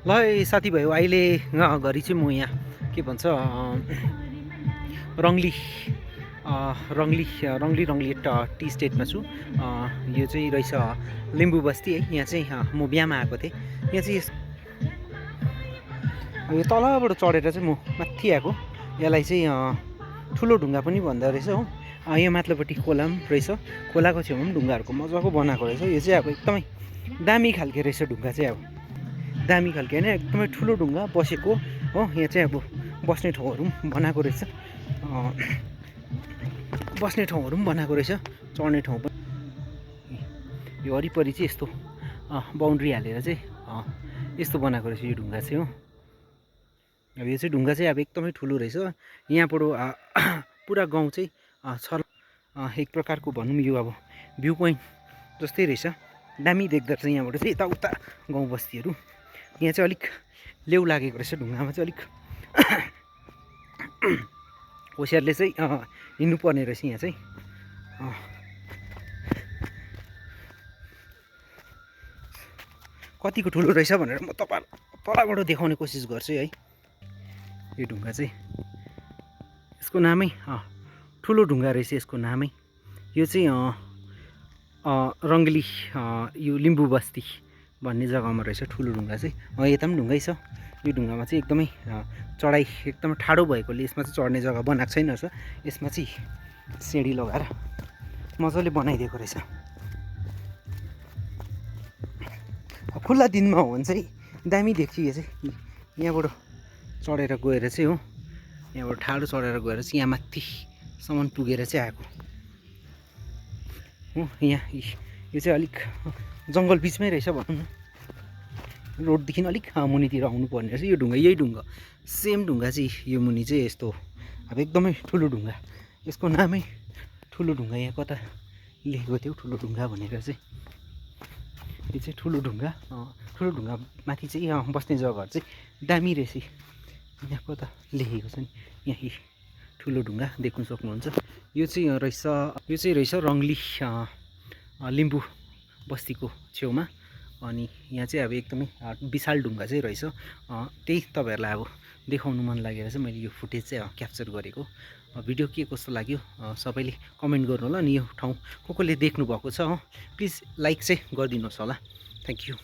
ल है साथीभाइ अहिले घरि चाहिँ म यहाँ के भन्छ रङ्ली रङ्ली टी स्टेटमा छु। यो चाहिँ रहेछ लिम्बू बस्ती है। यहाँ चाहिँ म बिहामा आएको थिएँ। यहाँ चाहिँ यो तलबाट चढेर चाहिँ म माथि आएको। यसलाई चाहिँ ठुलो ढुङ्गा पनि भन्दो रहेछ हो। यहाँ माथिल्लोपट्टि खोला पनि रहेछ। खोलाको छेउमा पनि ढुङ्गाहरूको मजाको बनाएको रहेछ। यो चाहिँ अब एकदमै दामी खालके रहेछ ढुङ्गा चाहिँ। अब दामी खालके होइन, एकदमै ठुलो ढुङ्गा बसेको हो। यहाँ चाहिँ अब बस्ने ठाउँहरू पनि बनाएको रहेछ। चढ्ने ठाउँ पनि यो वरिपरि चाहिँ यस्तो बाउन्ड्री हालेर चाहिँ यस्तो बनाएको रहेछ यो ढुङ्गा चाहिँ हो। अब यो चाहिँ ढुङ्गा चाहिँ अब एकदमै ठुलो रहेछ। यहाँबाट पुरा गाउँ चाहिँ एक प्रकारको भनौँ यो अब भ्यू पोइन्ट जस्तै रहेछ। दामी देख्दो रहेछ यहाँबाट चाहिँ यताउता गाउँ बस्तीहरू। यहाँ चाहिँ अलिक लेउ लागेको रहेछ ढुङ्गामा चाहिँ। अलिक होसियारले चाहिँ हिँड्नुपर्ने रहेछ यहाँ चाहिँ। कतिको ठुलो रहेछ भनेर म तपाईँलाई तलबाट देखाउने कोसिस गर्छु है। यो ढुङ्गा चाहिँ यसको नामै ठुलो ढुङ्गा रहेछ। यसको नामै यो चाहिँ रङ्गली यो लिम्बू बस्ती भन्ने जग्गामा रहेछ ठुलो ढुङ्गा चाहिँ। यता पनि ढुङ्गै छ। यो ढुङ्गामा चाहिँ एकदमै चढाइ एकदमै ठाडो भएकोले यसमा चाहिँ चढ्ने जग्गा बनाएको छैन रहेछ। यसमा चाहिँ सिँढी लगाएर मजाले बनाइदिएको रहेछ। खुल्ला दिनमा हो भने चाहिँ दामी देख्छु यो चाहिँ। यहाँबाट चढेर गएर चाहिँ हो, यहाँबाट ठाडो चढेर गएर चाहिँ यहाँ माथिसम्म पुगेर चाहिँ आएको हो। यहाँ यो चाहिँ अलिक जङ्गल बिचमै रहेछ भनौँ न। रोडदेखि अलिक मुनितिर आउनु पर्ने रहेछ। यो ढुङ्गा यही ढुङ्गा सेम ढुङ्गा चाहिँ यो मुनि चाहिँ यस्तो अब एकदमै ठुलो ढुङ्गा। यसको नामै ठुलो ढुङ्गा। यहाँ कता लेखेको थियो ठुलो ढुङ्गा भनेर चाहिँ। यो चाहिँ ठुलो ढुङ्गा। ठुलो ढुङ्गा माथि चाहिँ बस्ने जग्गाहरू चाहिँ दामी रहेछ। यहाँ कता लेखेको छ नि, यही ठुलो ढुङ्गा देख्न सक्नुहुन्छ। यो चाहिँ रहेछ रङ्गली लिम्बू बस्तीको छेउमा। अनि यहाँ चाहिँ अब एकदमै विशाल ढुङ्गा चाहिँ रहेछ। त्यही तपाईँहरूलाई अब देखाउनु मन लागेर चाहिँ मैले यो फुटेज चाहिँ क्याप्चर गरेको। भिडियो के कस्तो लाग्यो सबैले कमेन्ट गर्नु होला। अनि यो ठाउँ कसले देख्नु भएको छ प्लिज लाइक चाहिँ गरिदिनुहोस् होला। Thank you.